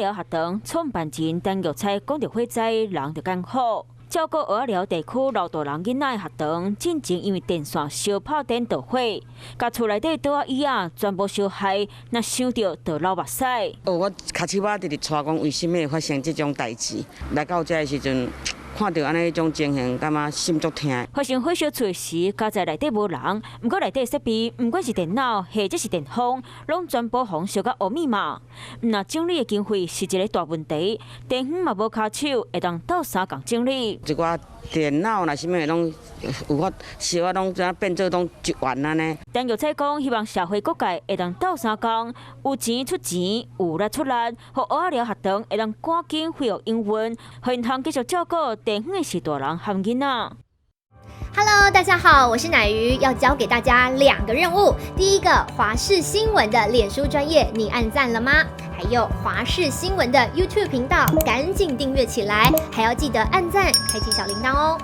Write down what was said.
寮學堂創辦人陳玉彩講著火災，人就艱苦。照顧蚵仔寮地區老大人囡仔的學堂，進前因為電線燒拍電著火，共厝內底桌仔椅仔全部燒害，若想著就流目屎。哦，我跤手仔直直掣講，為啥物會發生這種代誌？來到遮的時陣，看著按呢彼種情形，感覺心足疼。發生火燒厝時，家宅內底無人，毋過內底設備，毋管是電腦或者是電風，攏全部予燒甲烏密碼。毋若整理的經費是一个大問題，地方嘛無跤手會當鬥相共整理。一寡電腦若啥物攏有法燒啊，攏怎變做攏一元按呢。陳玉彩講，希望社會各界會當鬥相共，有錢出錢，有力出力，予蚵仔寮學堂會當趕緊恢復營運，予𪜶通繼續照顧地方的序大人和囡仔。 Hello，大家好，我是奶魚，要交給大家兩個任務。第一個，華視新聞的臉書專頁，你按讚了嗎？還有華視新聞的 YouTube 頻道，趕緊訂閱起來，還要記得按讚，開啟小鈴鐺哦。